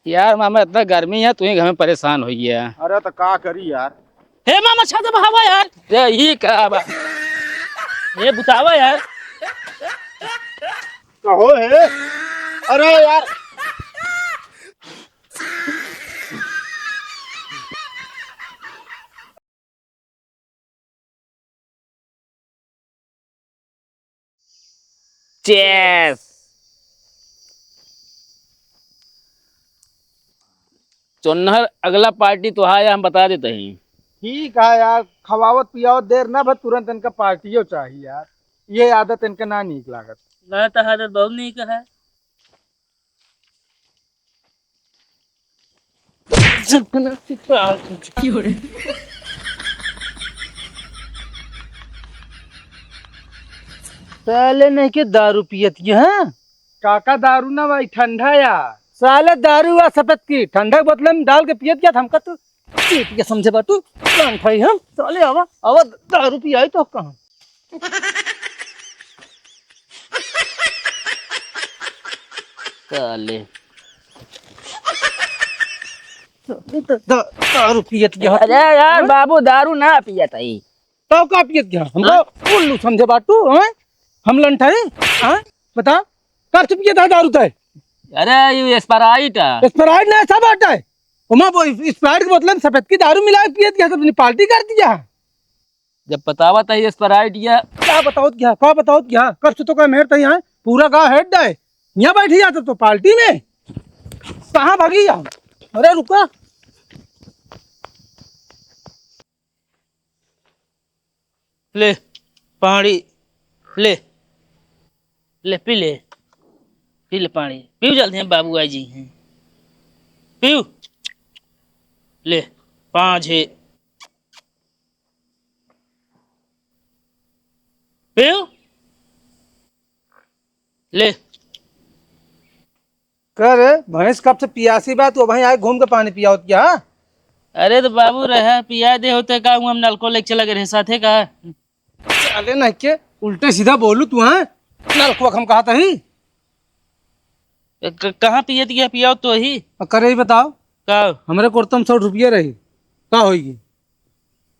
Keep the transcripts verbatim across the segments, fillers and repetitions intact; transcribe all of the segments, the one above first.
यार मामा, इतना गर्मी है, तू ही घर में परेशान होइ गया। अरे तो का करी यार। हे मामा, छत बहावा यार। ये ही का बा? ये बुतावा यार। कहो हे। अरे यार। Cheers। चोन्हर, अगला party तोहार है, हम बता देते ही। ठीक है यार, खवावत पियावत देर ना भर, तुरंत इनका पार्टियो चाहिए यार। ये आदत इनका ना नीक लागत। ना, तो आदत बहुत नीक है। साले नहीं के दारू पियत के, हाँ? काका, दारू ना भाई, ठंडा या। साले दारू या सफेद की, ठंडा के बोतल में डाल के पियत गया था हमका तू। पी के समझे बाटू, कान खाई हम। साले आवा, आवा, दारू पियाई तो कहाँ? साले। द-, द-, दारू पियत गया। अरे यार, बाबू दारू ना पियत है। तो का पियत गया? हमको हाँ? उल्लू समझे बाटू, हैं? हम लंठा है? हाँ? बता, कब से पियत है दारू तय? अरे, ये Sprite है। Sprite ना, सब आता है। ओमा वो Sprite के बोतल में सफेद की दारू मिला के पियत गया, तो अपनी पार्टी कर दिया। जब बतावा था ये Sprite या। का बताओ क्या? का बताओ क्या? कब से तो का मेहर तई है? पूरा गाँव हेड है। यहाँ बैठी जाता तो पार्टी में। कहाँ भागी जा? अरे रुका। ले, पानी, ले, ले, पी ले, पी ले पानी, पीऊ जल्दी, हम बाबू आई जी हैं, पीऊ, ले, पाँच है, पीऊ, ले। का रे, भैंस कब से पियासी बा, तू अबहीं आए घूम के पानी पियावत क्या? अरे तो बाबू रहे, पिया दे होते का, हम नलको लेके चला गए रहे साथे का? साले नहीं के, उल्टे सीधा बोलू तू, हैं? नलको हम कहा तही? क-, कहाँ पियत गया, पियाओ तो ही। अ, करे ही बताओ। का? हमरे कुर्ता में सौ रुपया रही, का होइगी?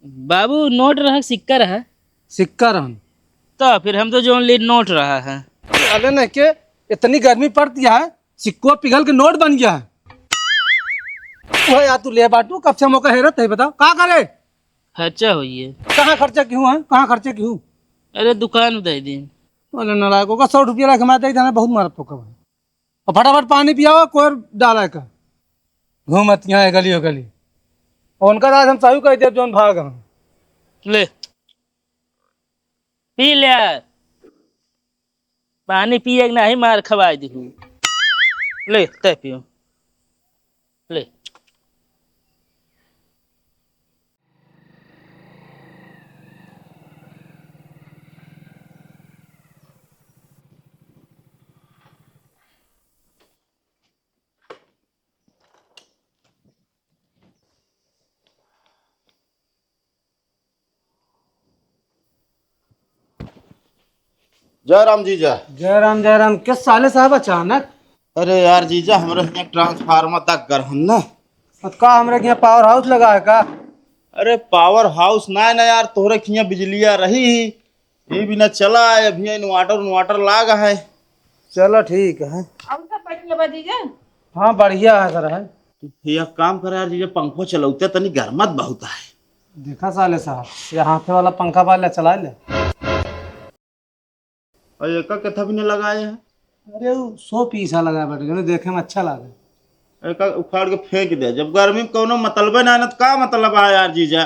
बाबू, नोट रहा, सिक्का रहा? सिक्का रहन। तो फिर हम तो जोन ली नोट रहा है। अरे नहीं के, इतनी गर्मी पड़ती है, सिक्को पिघल के नोट बन गया है। वो यार, तू ले बाटू, कब से मौका हेरत है, बताओ, का करे? खर्चा होइए। कहाँ खर्चा की हूँ, हाँ? कहाँ खर्चा की हूँ? अरे, दुकान दे दी। अरे नालायक, ओका सौ रुपया रख, मैं दे देना, बहुत मारत तो कब। और फटाफट पानी पियावा, कोर डाला का। घूमत यहाँ गली हो गली। और उनका आज हम सही कह देब, जौन भाग हम। ले। पी ले। पानी पिए के नाही, मार खवाए दिहू। ले, तय पियो। ले। जय राम जीजा। जय राम, जय राम। किस साले साहब अचानक? अरे यार जीजा, हमरे हियाँ ट्रांसफार्मर तक गरहन ना। अब का हमरे हियाँ पावर हाउस लगा है का? अरे पावर हाउस ना है ना यार, तोहरे हियाँ बिजलिया रही ही, ये बिना चला है, अभी इन्वर्टर उन्वर्टर लाग है। चलो ठीक है। और सब बढ़िया बा जीजा? हाँ बढ़िया है सर है। तू एक काम कर यार जीजा, पंखो चलौते तनी गरमत बहुत है। देखा साले साहब, ये हाथे वाला पंखा बा, ले चला ले। और एका कथा भी न लगाए है। अरे वो शो पीस है लगाए बाटे, जौन देखे में अच्छा लागे। एका उखाड़ के फेंक दे, जब गर्मी में कौनो मतलबे ना है ना तो का मतलब है यार जीजा?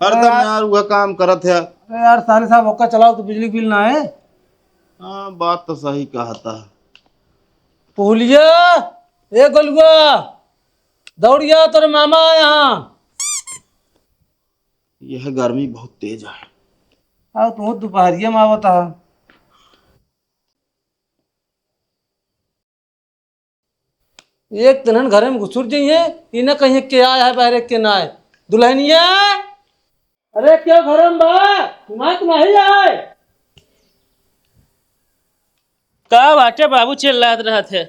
हरदम अरे यार वह काम करत है। अरे यार साले साहब, ओका चलाओ तो बिजली बिल ना है। हाँ, बात तो सही कहता है। पुहलिया, ए गोलुआ, दौड़िया, तोरे मामा आए हैं। यह गर्मी बहुत तेज है। आओ, तू दोपहरिया में आवत है। एक तनहन घरे में घुसुर जइहे, ई ना कहिए के आया है बाहरे के ना आए। दुल्हनिया, अरे क्यों घरे में बा? तुम्हारे तो नहीं आए। का बाटे बाबू, चिल्लात रहत है?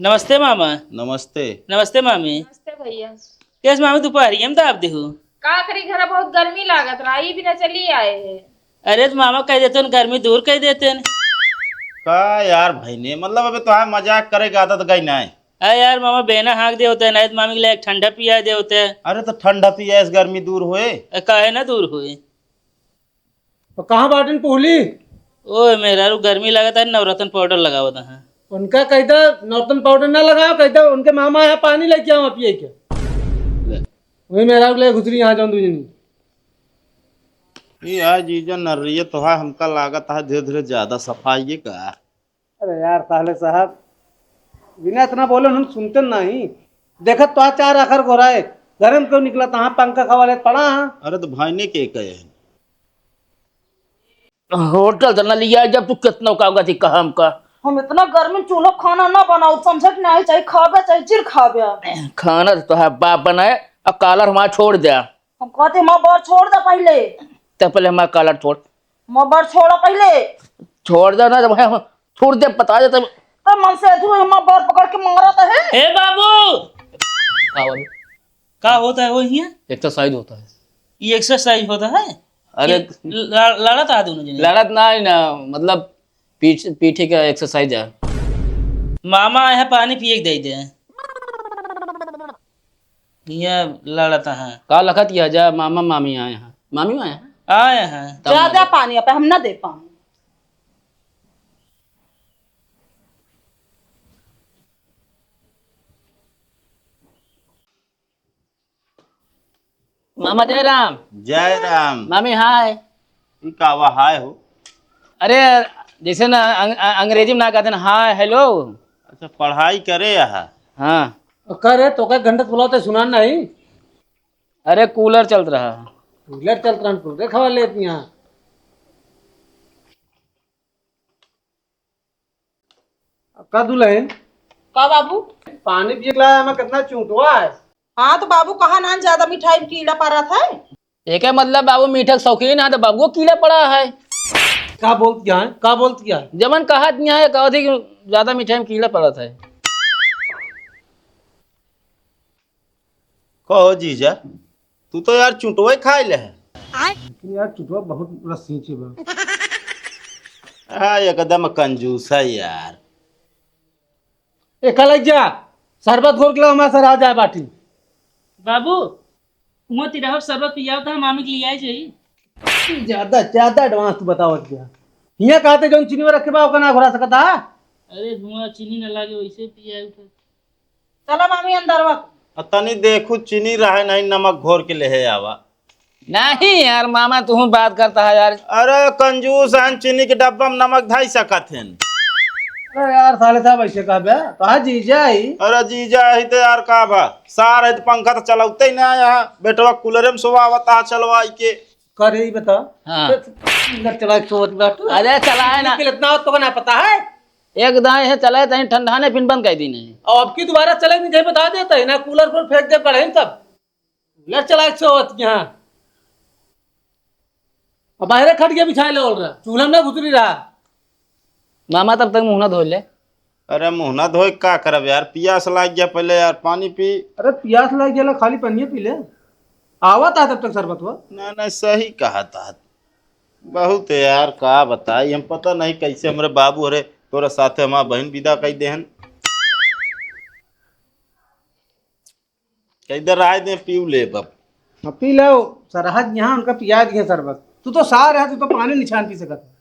नमस्ते मामा। नमस्ते। नमस्ते मामी। नमस्ते भैया। कैसे मामी दोपहरिया में दाब देहू? का करी, घर बहुत गर्मी लागत रहा, ई बिना चली आए है। अरे तो मामा कह देते हैं, गर्मी दूर कर देते हैं। का यार भाई ने, मतलब अबे तो मजाक करे के आदत गई ना है। अरे यार मामा बेना हाँक दे होते हैं, नहीं तो मामी के लिए एक ठंडा पिया दे होते हैं। अरे तो ठंडा पिया इस गर्मी दूर होए। अरे काहे ना दूर होए। तो कहाँ बाटिन पुहली? ओए मेहरारू, गर्मी लागत है, नवरत्न पाउडर लगावत है। उनका कह दे नवरत्न पाउडर ना लगाओ, कह दे उनके मामा यहाँ पानी लेके आओ पिए के। ले। वही मेहरारू ले घुसरी यहाँ जौन दू जनी। ये यार जीजा नर्रिया तो है, हमका लागत है धीरे धीरे ज्यादा सफाई ये का। अरे यार साले साहब, बिना इतना बोले हम सुनते नहीं। देखत तो चार आखर घोराए, घर में क्यों निकला था, पंखा खवा ले पड़ा है। अरे तो भाई ने के कहे है? होटल से न लिया, जब तू कितना का गति कहा हमका। हम इतना गर्मी में चूल्हा खाना ना बनाओ, समझे कि नहीं, चाहे खाबे चाहे चिर खाबे। खाना तो तोहार बाप बनाए, अब कालर हमारा छोड़ दे। हम कहते हमारा बार छोड़ दे पहले। ते पहले हमारा कालर छोड़। हमारा बार छोड़ा पहले। छोड़ दे ना, जब हम छोड़ दे बता दे तब। तब मन से तू हमारा बार पकड़ के मारा तो है। ए बाबू, का बोले? का होता है वो हियाँ? एक्सरसाइज होता है। ये एक्सरसाइज होता है? अरे कि ल-, लड़त आ दोनों जने? लड़त ना है ना, मतलब पीठ, पीठे का एक्सरसाइज है। मामा आए हैं, पानी पिए के दे दे। ये लड़त है। का लखत किया जा, मामा मामी आए हैं। मामी आए हैं? आए हैं। तब ज्यादा मामा पानी आप हम ना दे पाऊँ। मामा जय राम। जय राम। मामी हाय। ई का हुआ हाय हो? अरे, जैसे ना अंग-, अ-, अंग्रेजी में ना कहते ना हाय, हेलो। अच्छा, पढ़ाई करे यहाँ? हाँ। का रे, तो का घंटा बुलाते सुना नहीं? अरे, कूलर चलत रहा। कूलर चलत रहा, कूलर खवा लेत यहाँ। का दुल्हन? का बाबू? पानी पिए ला, एमा कितना चूंटवा है। हाँ तो बाबू, कहा ना ज्यादा मिठाई में कीड़ा पड़ा था। एके मतलब बाबू मीठे के शौकीन है तो बाबू कीड़ा पड़ा है। का बोलत क्या है? का बोलत क्या है? जमन कहत नहीं है, कहत है कि ज्यादा मिठाई में कीड़ा पड़ा था। कहो जीजा, तू तो यार चुटवे खाए ले है। लेकिन यार चुटवा बहुत रसीची बा। हाँ, एकदम कंजूस है यार। एका लग जा, शरबत घोर के लाओ, हमारे सर आ जाए बाटी। बाबू, वो तिरहब शरबत पियाओ तो हम मामी के लिए आए जाई। ज्यादा, ज्यादा एडवांस तू बतावत गया। हियां कहते जौन चीनी में रखे बा, ओका ना घोरा सकता। अरे धुआं चीनी ना लागे, वैसे पियाई उठे। चला मामी अंदरवा। आ तनी देखू चीनी रहे नहीं, नमक घोर के लेहे आवा। नहीं यार मामा, तू बात करता है यार। अरे कंजूस हन, चीनी के डब्बा में नमक धाई सकत हन। अरे यार साले साहब ऐसे कहबे, तो आज जीजा आई। अरे जीजा आई तो यार का बा, सार है तो पंखा तो चलौते ही ना आया, बेटवा कूलरे में सोवावत आ चलवाई के। का रे, ई बता। हाँ। तो कूलर चला के सोवत बाटू। अरे, चलाए ना। लेकिन इतना तो ना पता है। एक दाएं है, चलाए तहीं ठंडा ने फिन बंद कर दी नहीं। और अब की दोबारा चले नहीं, कहीं बता देता है ना, कूलर पर फेंक दे पड़े तब। कूलर चला के सोवत यहाँ। अब बाहरे खटिया बिछाए ले ओल रहा, चूल्हा में ना घुसरी रहा। मामा, तब तक मुँह ना धो ले। अरे, मुँह ना धोए, का करब यार, पियास लाग गया पहले यार, पानी पी। अरे, पियास लाग गया, खाली पानी पी ले। आवत है तब तक शरबत हुआ। ना, ना, सही कहा था। बहुत है यार, का बताई, हम पता नहीं कैसे हमरे बाबू, अरे, तोरा साथे हमार बहन विदा कई देहन। इधर आए दे, पीऊ ले बाप। हाँ, पी लो, सरहज यहाँ उनका पिया दिए शरबत। तू तो सार है, तू तो पानी निछान पी सकत है।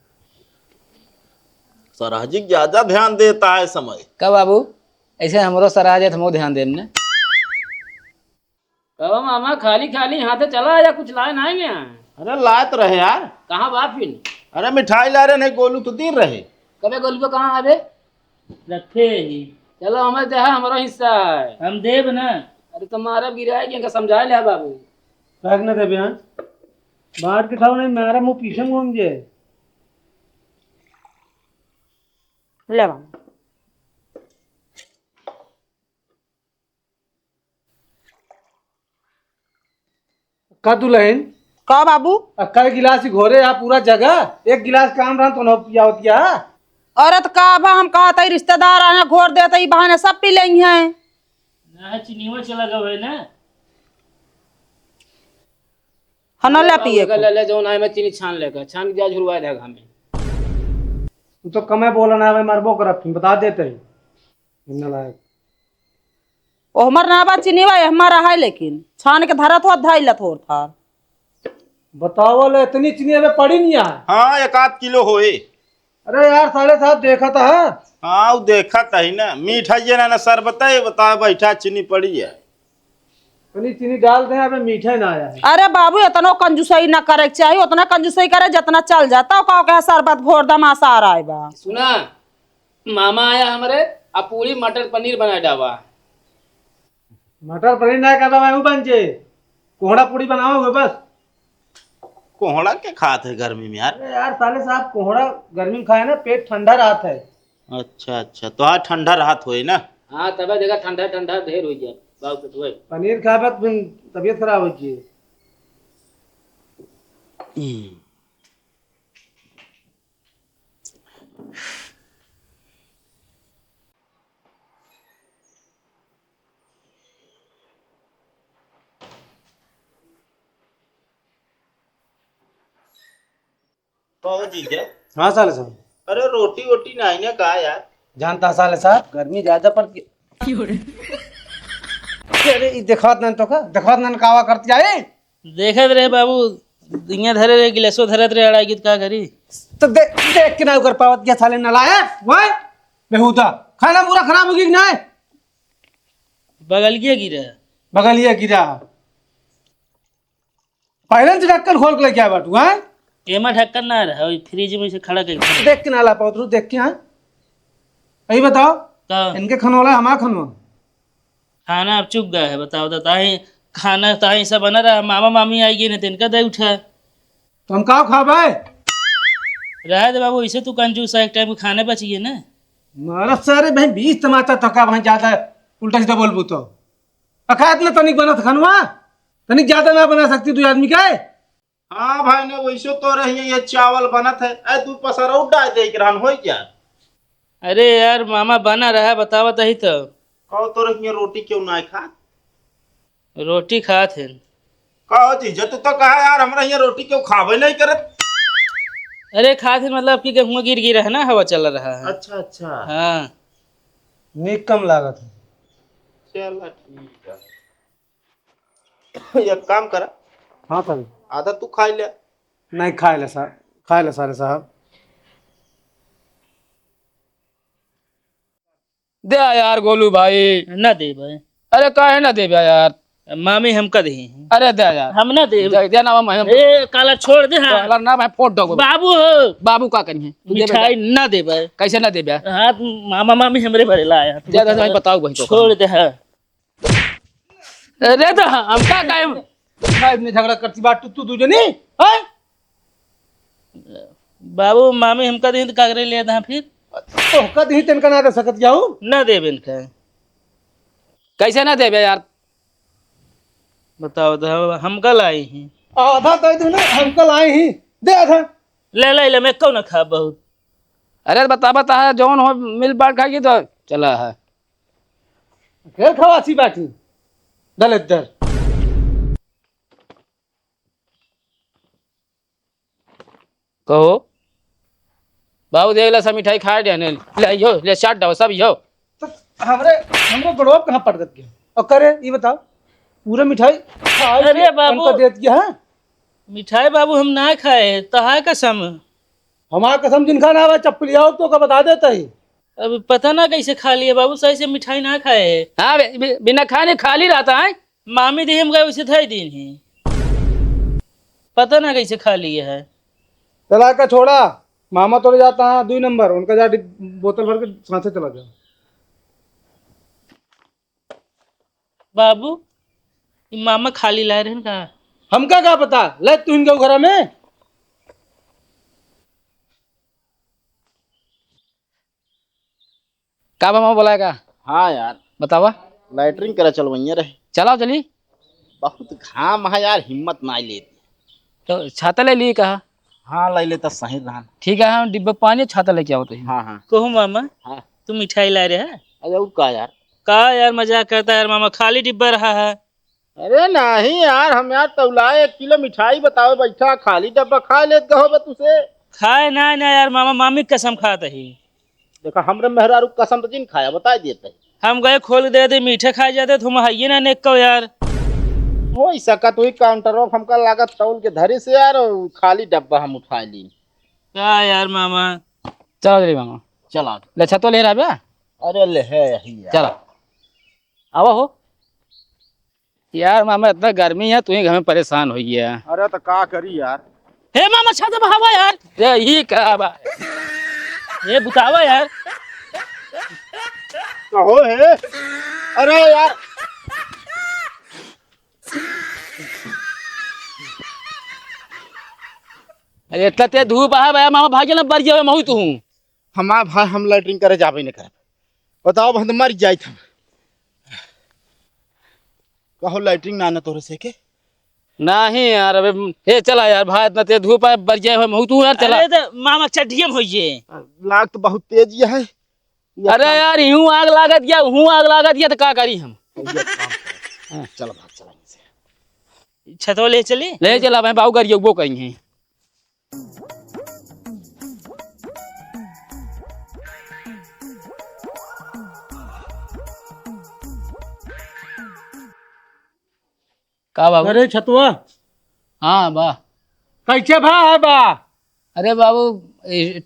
सरहजी ज्यादा ध्यान देता है समय। का बाबू, ऐसे हमरो सरहज है, तो हमो ध्यान देब ने। कहो मामा, खाली खाली हाथे चला या कुछ लाए नहीं में आए? अरे लात रहे यार। कहाँ बा फिर? अरे मिठाई ला रहे नहीं, गोलू तो दिन रहे। कबे गोलू कहाँ आवे? रखे ही। चलो, हमें दे, हमारा हिस्सा है। हम देब ना। अरे, तुम्हारा गिराए के इनका समझा ले बाबू। काहे के ना देबे, हाँ? बांट के खाओ, नहीं, मेरा मुंह पीछे घूम जाए। ले बाबू। का दुल्हन? का बाबू? आ, कई गिलास ही घोरे आ पूरा जगह, एक गिलास काम रहा तो ना पियावत गया। औरत का बा, हम कहत हई रिश्तेदार आए हैं, घोर देत हई, बहाने सब पी लेई हैं। ना, चिनिया चला गवा है ना। हाँ, ना ले हाँ, पिए ले, को। ले, ले, जौन आए में चीनी छान लेकर, छान के जा झुरवा दे घाम में। तू तो कमे बोला ना, मैं मरबो करब, फिर बता देते हैं। नालायक। ओ, हमार ना बा चीनी बा, हमारा है लेकिन। छान के धरत हो, धइलत हो थार। बताओ ले, इतनी चीनी अबे पड़ी नहीं है। हाँ, एक आध किलो होए। अरे यार, साले साहब देखत है। हाँ, वो देखत है ना, मीठा ये ना, ना शरबत है, बता बैठा चीनी पड़ी है। तनी चीनी डाल दे, अबे मीठा ना आया है। अरे बाबू, इतनो कंजूसई ना करे के चाही, उतना कंजूसई करे जितना चल जाता, का कहे शरबत घोर दमा सारा आए बा। सुना, मामा आया हमरे, आ पूरी मटर पनीर बनाए डावा। मटर पनीर ना करवा, मैं बन जे। कोहड़ा पूरी बनाओगे बस। कोहड़ा के खात है गर्मी में यार? अरे यार, साले साहब, कोहड़ा गर्मी में खाए ना, पेट ठंडा रहत है। अच्छा, अच्छा, तो हाँ, ठंडा रहत होए ना? हाँ, तबे देखा, ठंडा, ठंडा ढेर हो गया, बाबू के तो है। पनीर खाए बाद फिर तबीयत खराब हो गई। हम्म। कहो जीजा। हाँ साले साहब। अरे रोटी वोटी नहीं ना का यार? जानता साले साहब, गर्मी ज्यादा पड़ गई। अरे ई देखत नन तो का, देखत नन कावा करती आई। देखत रहे बाबू, इहाँ धरे रहे, गिलासो धरत रहे, अड़ाई गीत का करी। तो दे, देख के ना कर पावत क्या साले नालायक, वाह, बेहुदा। खाना पूरा खराब हो गई कि नहीं? बगलिया गिरा। बगलिया गिरा। पहले से ढक्कन खोल के लेके आया बाटू, हैं? एमा ढक्कन ना रहा, वही फ्रिज में से खड़ा करके। देख के ना ला पावत रहू, देख के, हाँ? यही बताओ, का? इनके खनवा ला, हमारा खनवा? खाना अब चुक गया है, बताओ तो, ताही खाना ताही सब बना रहा, मामा मामी आई गए, नहीं तो इनका दे उठा। तो हम का खाबे? रहे दे बाबू, इसे तू कंजूस है, एक टाइम के खाने बचिए ना। मारा सारे भाई बीस तमाचा तका भाई ज्यादा उल्टा सीधा बोलबू तो। अका इतना तनिक बनत खनवा, तनिक ज्यादा ना बना सकती दू आदमी का? हाँ भाई ने, वैसे तो रही ये चावल बनत है, ए दू पसरौ डाल दे के रहन होई क्या? अरे यार मामा बना रहा, बतावत ही तो। कहो तो रही रोटी क्यों ना खा? रोटी खात हैं। कहो जीजा, तू तो कहा यार हमरा यहाँ रोटी क्यों खावे नहीं करत? अरे खात हैं मतलब कि गेहूं गिर गिरा है ना, हवा चल रहा है। अच्छा, अच्छा। हाँ। नीक कम लागत है। चला ठीक है। एक काम करा। हाँ साहब। आधा तू खाई ले। नहीं खाए ले साहब, खाए ले साले साहब। दे यार गोलू भाई। ना देबे। अरे काहे ना देबे यार? मामी हमका दे। अरे दे यार। हम ना देबे। दे, दे ना मामा, हम ए, काला छोड़ दे, हाँ। काला ना भाई, फोड़ दो। बाबू हो। बाबू का करिए? तू देबे मिठाई दे। ना देबे। कैसे ना देबे? हाँ, मामा मामी हमरे भरे ला यार। दे, दे, दे, बताओ वही तो। छोड़ दे, हाँ। अरे तो हमका काहे? का इतने झगड़ा करती बात तू, तू दू जनी? हैं? बाबू, मामी हमका दही तो का करे ले था फिर? तोहका दही तनका ना दे सकत जाऊ? ना देबे इनका। कैसे ना देबे यार? बताओ तो, हमका लाई ही। आधा दे दे ना, हमका लाई ही। दे आधा। ले, ले, ले, मैं कौन खा बहुत। अरे बता, बता, जौन हो मिल बांट खाएगी तो चला है। फिर खवासी बाटी। दलिद्दर। कहो, बाबू देख ले, सब मिठाई खाए डे ने। ले यो, ले चाट डाओ, सब यो। तो हमरे, हमरे गोड़वा कहाँ पटकत गया? और करे, ये बताओ, पूरा मिठाई खाए अरे के बाबू। उनका देत गया है? मिठाई बाबू हम ना खाए, तहार कसम। हमार कसम जिनका ना आवे, चप्पलिया हो तो का बता देता ही। अब पता ना कैसे खा लिए बाबू, सही से मिठाई ना खाए है। हाँ, बि-, बि-, बिना खाने खाली रहता है। मामी दी हम गए उसे धई दीन ही। पता ना कैसे खा लिए है। चला का छोड़ा, मामा तोरे जाता है दुई नंबर, उनका जा डि-, बोतल भर के साथे चला जा। बाबू, ई मामा खाली लाए रहन का? हमका का पता, ले तू इनके घरा में। का बा मामा बोलाए का? हाँ यार। बतावा। लैट्रिन करे चलवइया रहे। चलाओ चली। बहुत घाम है यार, हिम्मत ना लेती। तो छाता ले ली कहा? हाँ, ले लेता सही रहन। ठीक है, हम डिब्बा पानी छाता लेके आवत ही। हाँ, हाँ। कहूँ मामा, हाँ। तू मिठाई लाए रहे? अरे, और का यार? का यार, मजाक करता है यार मामा, खाली डिब्बा रहा है। अरे नहीं यार, हम यार तौलाए एक किलो मिठाई बतावे बैठा, खाली डब्बा खा लेत गहो बे तुसे। खाए ना, ना यार मामा, मामी कसम खात ही। देखा, हमरे मेहरारू कसम तो जिन खाया, बताई देते। हम गए खोल दे दे, मीठे खाए जाते, तुम हइये ना नेक को यार। हो सकत हुई काउंटर ऑफ हमका लागत तौल के धरी से यार, और खाली डब्बा हम उठा ली। का यार मामा? चला रे मामा। चला। ले छतवा ले रहा बे? अरे ले है यही यार। चला। आवा हो। यार मामा, इतना गर्मी है, तू ही घर में परेशान हो गया। अरे तो का करी यार? हे मामा, छाता बहावा यार। ये ही का बा? ये बुतावा यार। कहो हे। अरे यार। अरे इतना तेज धूप है भाई, मामा भाग ना, बर जावे महू तू। हमार भाई, हम लैट्रिन करे जाबे न करब। बताओ, हम तो मर जाइत हम। कहो लैट्रिन ना, ना तोरे से के? नहीं यार, अबे, ए, चला यार, भाई, इतना तेज धूप है, बर जाए हो, महू तू यार, चला। अरे, तो मामा चड्ढिया में होइए। लाग तो बहुत तेज ये है। अरे यार, यूं आग लागत गया, हूं आग लागत गया, तो का करी हम? ये काम कर। हाँ। चल भाग, चला इनसे। छतवा ले चली? ले चला, मैं बाबू गरिया वो कहीं है। का बाबू? अरे छतवा। हाँ बा। कैसे भा है बा? अरे बाबू,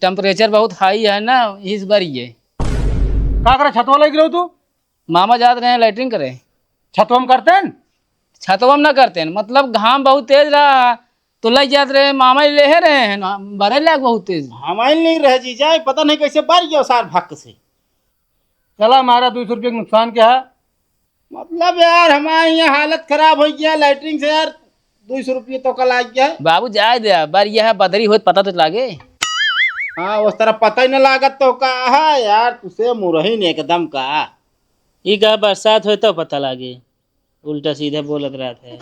टेम्परेचर बहुत हाई है ना, इस बार ये। का करे छतवा लग रहो तू? मामा जात रहे हैं लैट्रिन करे। छतवा में करते हैं? छतवा में ना करते हैं, मतलब घाम बहुत तेज रहा, तो लग जात रहे, मामा ही लेहे रहे हैं ना, बरे लाग बहुत तेज। हमारे नहीं रहे जीजा, पता नहीं कैसे बर गया सार भक्क से। चला, हमारा दो सौ रुपये का नुकसान क्या है? मतलब यार, हमारे यहाँ हालत खराब हो गया लैट्रिन से यार, दो सौ रुपये तो कल आ गया है। बाबू जाए दे, बर यह बदरी होत पता तो लागे। हाँ, उस तरह पता ही ना लागत तो का है यार, तुसे मुरहीन एकदम का। ई का बरसात होए तो पता लागे, उल्टा सीधा बोलत रहत है।